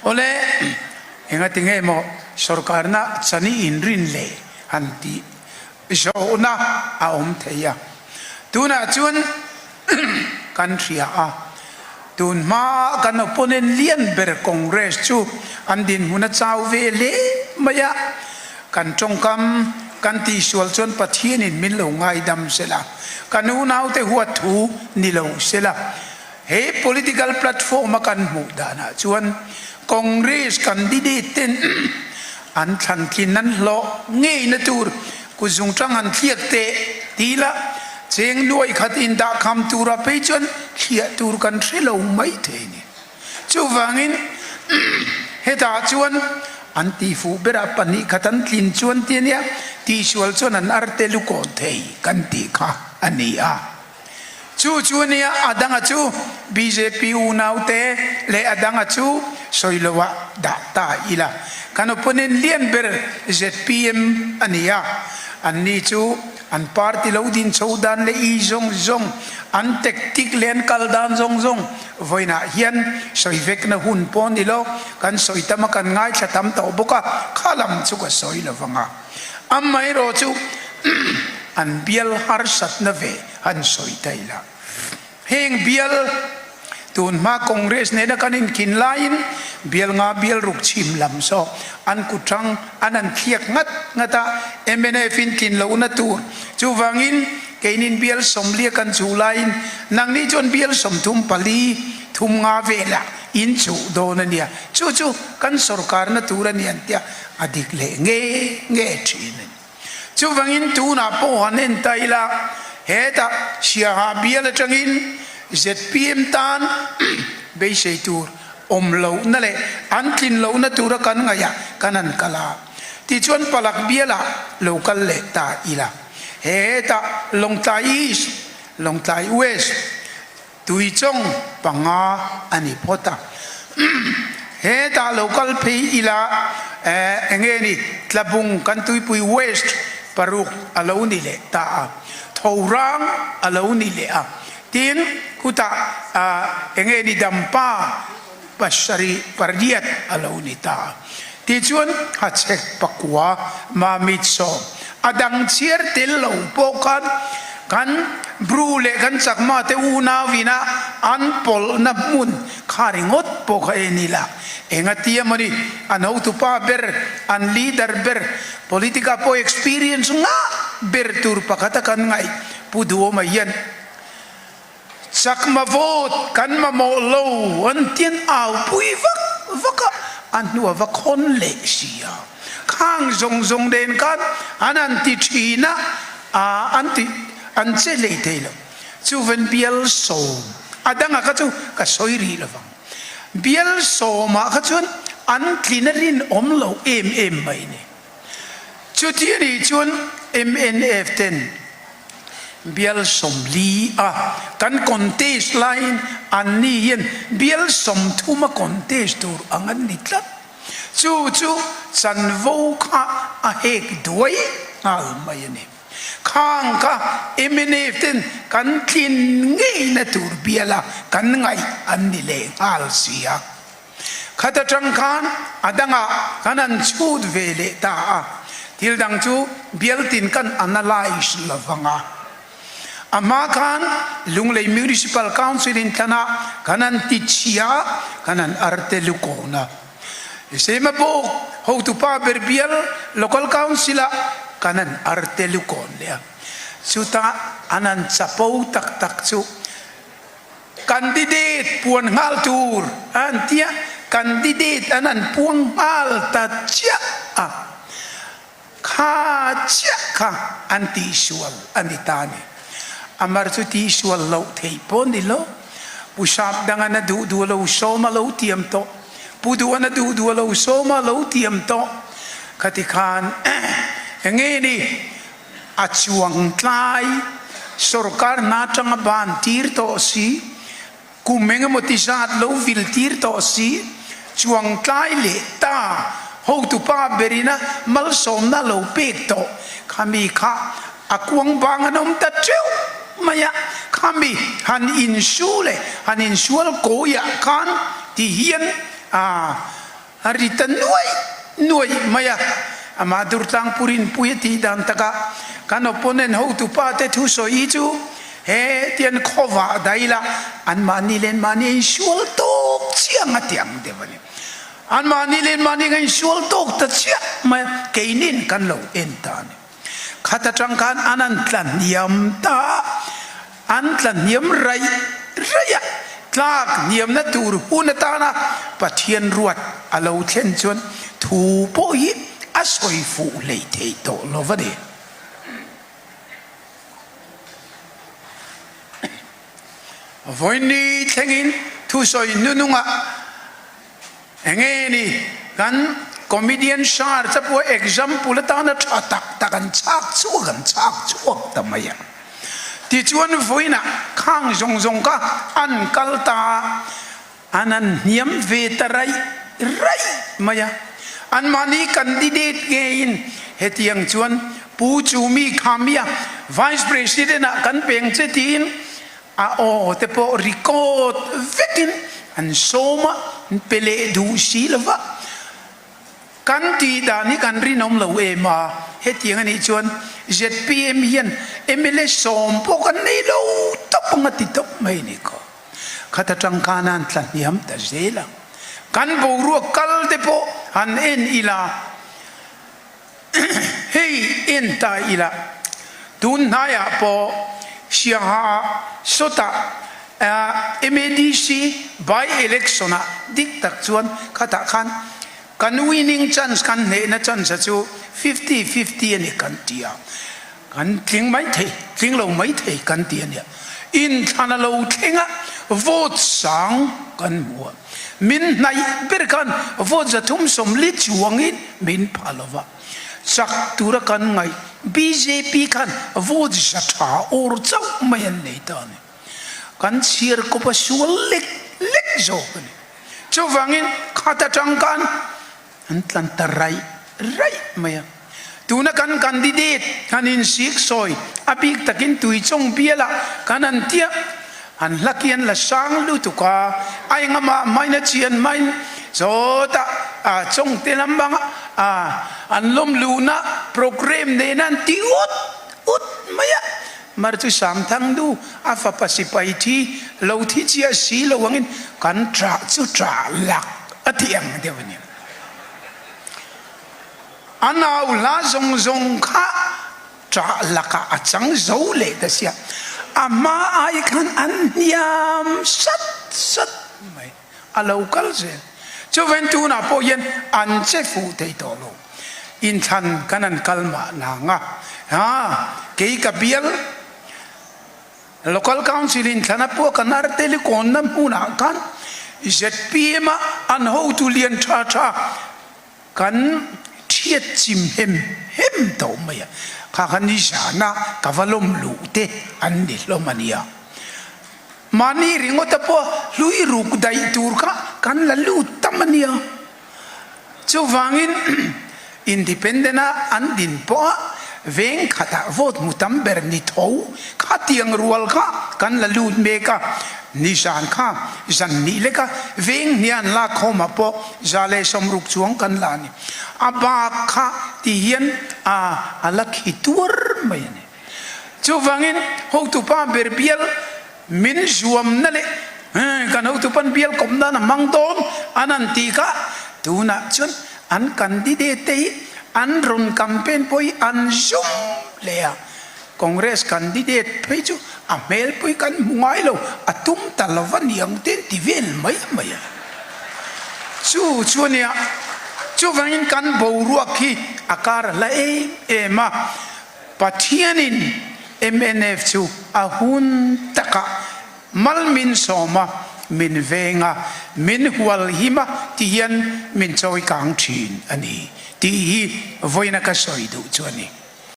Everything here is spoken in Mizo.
Awle, engati nge maw sorkarna chani inrin le han tih zawhna a awm thei a. Tunah chuan kan hria a, tun hmaa kan opponent lian ber Congress chu an dinhmun a chau ve hle mai a, kan tawngkam kan tihsual chuan Pathianin min lo ngaidam sela, kan unaute huat thu ni lo sela. He political platform a kan hmuh danah chuan Congress candidate ten an thlantlin an hlawh ngeina tur kutzungtang han thliak teh ti ila cheng nuai khat indahkham tura phei chuan thliah tur kan hre lo mai thei a ni. Chuvangin hetah chuan an tihfuh berah 2 khat an tlin chuan ti ania, tihsual chuan an arte lukawn thei kan tih kha a ni a. Chu chu ania a danga chu bjp unaute leh a danga chu sawi lo ah dah ta ila. Kan opponent lian ber zpm a ni a, an ni chu an party lo din chho dan leh i zawng zawng, an tactic leh an kal dan zawng zawng vawiinah hian sawi vekna hun pawh ni lo, kan sawi tam a kan ngaithla tam tawh bawk a, kha lam chu ka sawi lo vang a. Amaherawh chu an bial harsatna ve han sawi ta ila. Heng bial tun hma Congress nena kan inkhin laiin bial nga bial ruk chhim lam saw an kuthrang an han thliak ngat ngat a, mnf in tlin lohna tur. Chuvangin keinin bial 40 kan chuh laiin nangni chuan bial 34 thum nga velah in chuh dawn a nia. Chu chu kan sorkarna tur a ni an tia. A dik leh nge nge thin a ni. Chuvangin tunah pawh han en ta ila, hetah Siaha bial atangin zpm tan beisei tur awm lohna leh an tlin lohna tura kan ngaihah kan han kal a. Tichuan Palak bialah lo kal leh ta ila, hetah Lawngtlai East, Lawngtlai West, Tuichawng 5 a ni phawt a. Hetah lo kal phei ila eng nge ni Tlabung kan tuipui West 6 a lo ni leh ta a, Thorang a lo ni leh a. Tin, khutah eng nge ni Dampa 7 8 a lo ni ta a. Tichuan Hachhek 9 Mamit 10 a dang chhiar tel lo pawh khan kan Bru leh kan Chakma te unau ina an pawlhna hmun kha ringawt pawh kha en ila enga tia mawni an hotupa ber an leader ber politic ah pawh experience ngah ber tur pakhata kan ngaih Pu Duhawma hian Chakma vote kan mamawh lo an ti an au pui vak vak a, a hnu a va khawn leh si a. Khang zawng zawng nen khan an han ti thin a, a an ti an che hlei thei lo. Chuvan bial 10 a danga kha chu ka sawi rih lo vang. Bial 10-ah kha chuan an tlin a rinawm lo em em mai ni. Chuti a nih chuan mnf ten bial 40 a kan contest laiin anni hian bial 30 a contest tur ang an ni tlat. Chu chu chanvo kha a hek duai nghal mai a ni. Khang kha mnf ten kan tlin ngeina tur biala kan ngaih an ni leh nghal si a. Khat atang khan a dangah kan han chhut ve leh ta a, thil dang chu bialtin kan analyse lo vang a. A hma khan Lunglei Municipal Council in thlanah kan han ti chhia a, kan han arte lukawn a. Sema bawk hotupa ber bial Local Council ah kan han arte lukawn leh a. Chutah an han chapo tak tak chu Candidate puan nghal tur a an tia, candidate an an puang nghal ta chiah a, kha chiah kha an tihsual a ni ta a ni. Amar chu tihsual loh theih pawh ni lo, Pu Sap dang an a duh duh lo sawm a lo tiam tawh, Pu Duh an a duh duh lo sawm a lo tiam tawh, khati khan enge ni A chuang tlai, sorkar hna atanga ban tir tawh si, kum engemaw ti zat lo vil tir tawh si, chuang tlai leh ta hotupa berina malsawmna lo pek tawh khami kha a kuang bang an awm ta teuh mai a, khami han insu leh han insual kawiah khan ti hian a. A ri ta nuaih nuaih mai a, amah Durtlang Purinpui a tih dan takah kan opponent hotupa te thusawi hi chu he tian khawvah daila anmahni leh anmahni a insual tawk chiang a ti ang deuh a ni. Anmahni leh anmahni a insual tawk ta chiah mai a, keinin kan lo en ta a ni. Khat atang khan an an tla hniam ta a, an tla hniam raih raih a, tlak hniamna tur hun atana Pathian ruat a lo thlen chuan thu pawh hi a sawi fuh hlei thei tawh lo va ni. Vawiin thlengin thusawi hnunungah Enge ni kan comedian star te pawh example atana tha tak tak an chhak chhuak an chhak chhuak ta mai a. Tichuan vawiinah khang zawng zawng kha an kal ta a, an han hniam ve ta raih raih mai a. Anmahni candidate ngeiin hetiang chuan Pu Chumi Khamia Vice President ah kan peng che tiin A aw te pawh record vekin an sawm a, an pe leh duh si lo va. Kan tih dan hi kan rinawm lo em a, hetiang a nih chuan zpm hian mla sawm pawh kan nei lo tawp ang a ti tawp mai a ni khaw. Khat atang khan a han tla hniam ta zel a. Kan boruak kal te pawh han en ila. Hei en ta ila, tun hnaiah pawh Siangha sawtah MADC by-election ah dik tak chuan khatah khan kan winning chance, kan hnehna chance a chu fifty fifty a ni kan ti a, kan tling mai thei, tling lo mai thei kan ti a nia. Inthlan a lo thleng a, vote sang kan hmu a. Min hnaih ber khan vote 340 chuangin min pha lo va, chak tura kan ngaih bjp khan vote 100 awr chauh mai an nei ta a ni. Kan chhiar kawp a sual lek lek zawk a ni. Chuvangin khat atang khan An tlan ta raih raih mai a. Tuna kan candidate han insik sawi a bik takin Tuichawng bialah kan han tia, an hla khi an la sang lutuk a, a engama hmain a chian hmain sawtah a chawngte lam banga a an lawm luhna programme nena an ti ut ut mai a. Mar chu Samthang nu a fapa sipai thi lo thi chiah si lo angin kan ṭah chu ṭah lak a ti ang deuh a ni. A nau hla zawng zawng kha ṭah lakah a chang zo leh ta sia, a hma ai khan an hniam sat sat mai, a lo kal zel. Chuven tunah pawh hian an che fuh thei tawh lo. Inthlan kan an kal mah nang a, ha kei ka bial Local Council inthlan a puak an arteli kawnna hmunah khan zpm a an hotu lian tha tha kan thiat chim hem hem tawh mai a, kha kha nizana ka va lawm luh te an ni hlawm a nia. Mahni ringawta pawh hlui ruk daih tur kha kan la lut tam a nia. Chuvangin Independent a an din pawh a veng khatah vote hmu tam ber ni tho kha tiang rual kha kan la lut mek a, nizan kha zan nih lek a veng hnian lak khawmah pawh 160 chuang kan la a ni. A bak kha ti hian a a la khi tuar mai a ni. Chuvangin hotupa ber bial Min zuamna leh kan hotupan bial kawp nan a hmang dawn an han tih kha tunah chuan an candidate te hi an rawn campaign pawh hi an zum hle a, Congress candidate phei chu a hmel pawh hi kan hmu ngai lo, a tum ta lo va niang te an ti vel mai mai a. Chu chu a nia, chuvangin kan boruak hi a kar a hla em em a. Pathianin mnf chu a hun takah mal min sawm a, min veng a, min hual him a ti hian min chawi kang thin a ni tih hi vawiina ka sawi duh chu a ni.